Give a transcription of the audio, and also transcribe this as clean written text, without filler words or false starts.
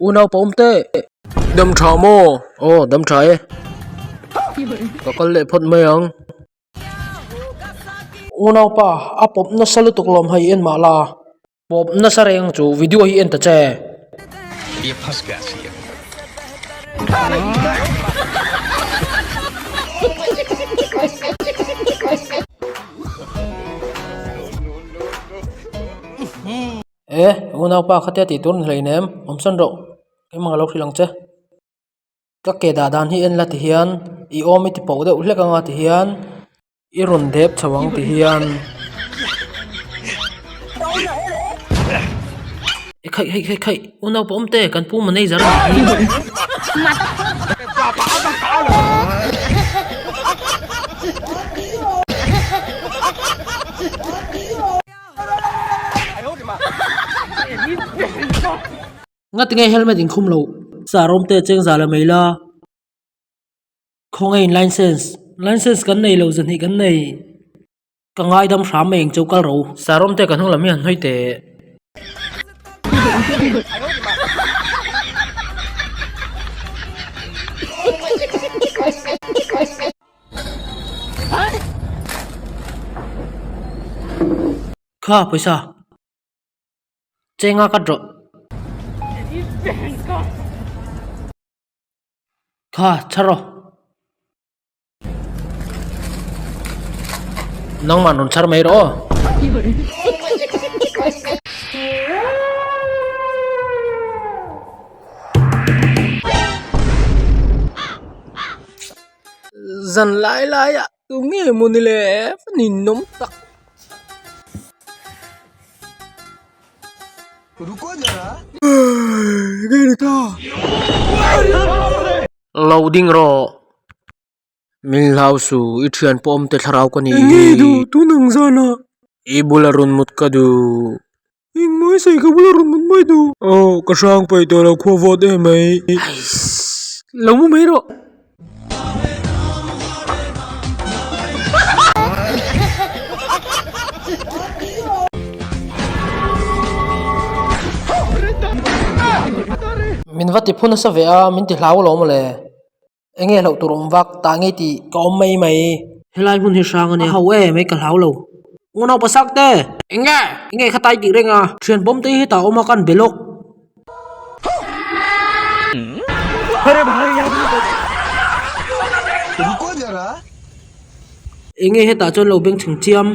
Unau pa awm teh. Dam tha maw? Aw dam tha e. Ka kal leh phawt mai ang. Unau pa a pawp nasa lutuk lawm hei en mah la. Pawp nasa reng chu video hi en ta che. E unaupa khatia tih tur ni hleinem awmsawn rawh keimah ka lo hrilh ang che ka ke dah dan hi en la ti hian i awm i ti poh deuh hlek anga ti hian i rawn dep chho ang ti hian e khaih khaih khaih khaih unaupa awm te kan pu manager a nih hi. Nga tinge helmet in khum loh? Sarawm te cheng zah la mai la. Khawnge in license? License kan nei lo zahnih kan nei. Ka ngaidam hram mai ang cheu kal ro. Sarawm te ka hnung lam hi han hawi teh. Kha pawisa chenga cut rawh kha chhar rawh nangmah rawn chhar mai rawh aw. Zan lai lai ah tu nge maw ni le ninawm tak. Lo ding rawh. Min hlau su i thian pawh awm te thlarau ka ni hi. Enge duh tun ang zan ah. I bula rawn mut ka duh. Engmai sawi ka bula rawn mut mai duh. Aw ka hrang paih tawh lo khua vawt em mai. Aiss lo mu mai rawh. Min va ti phu nasa ve a min ti hlau alawm le. Enge hlauh tur awm vak tah ngei tih ka awm mai mai. Helai hmun hi hrang a nia. A ho e mai ka hlau lo. Unau pasak te! Enge? Enge kha tai tih reng a? Thian pawm te hi hetah a awm a kan be lawk. Enge hetah chuan lo beng chheng chiam.